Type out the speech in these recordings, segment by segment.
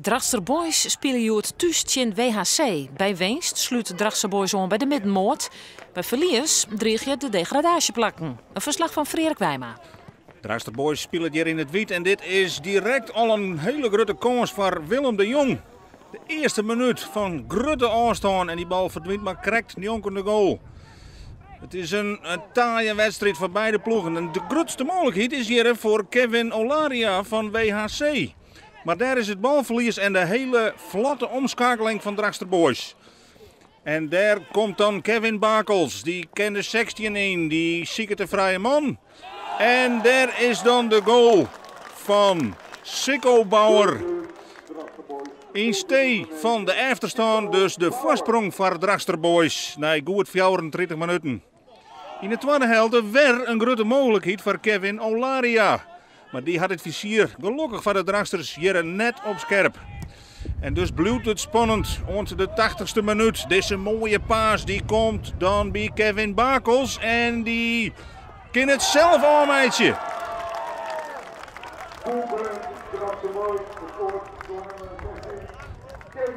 Drachtster Boys spile hjoed thús tsjin WHC. By winst slút Drachtster Boys oan by de middenmoat. By ferlies driigje de degradaasjeplakken. In ferslach fan Freark Wijma. Drachtster Boys spilet hjir yn it wyt en dit is direkt al in hiele grutte kâns foar Willem de Jong. De earste minút fan grutte ôfstân en dy bal ferdwynt mar krekt njonken de goal. It is in taaie wedstriid foar beide ploegen. En de grutste mooglikheid is hjir foar Kevin Olaria fan WHC. Mar dêr is it balferlies en de hiele flotte omskakeling fan Drachtster Boys. En dêr komt dan Kevin Bakels. Dy kin de 16 yn. Dy siket de frije man. En dêr is dan de goal fan Sikko Bauer. Yn stee fan de efterstân dus de foarsprong foar Drachtster Boys nei goed 34 minuten. Yn de twadde helte wer in grutte mooglikheid foar Kevin Olaria. Mar dy hat it fizier gelokkich foar de Drachtsters hjir net op skerp. En dus bliuwt it spannend oant de 80ste minút. Dizze moaie pass dy komt dan by Kevin Bakels en dy kin it sels ôfmeitsje.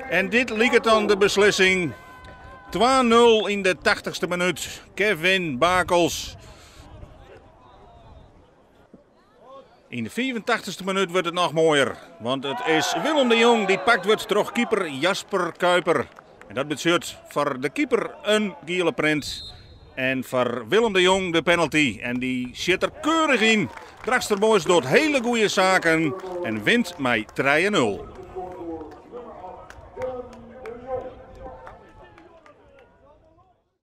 En dit liket dan de beslissing. 2-0 yn de 80ste minút. Kevin Bakels. Yn de 85ste minút wurdt it noch moaier. Want it is Willem de Jong dy't pakt wurdt troch keeper Jasper Kuiper. En dat betsjut foar de keeper in giele print. En foar Willem de Jong de penalty. En dy sjit der keurich yn. Drachtster Boys docht hiele goede saken en wint mei 3-0.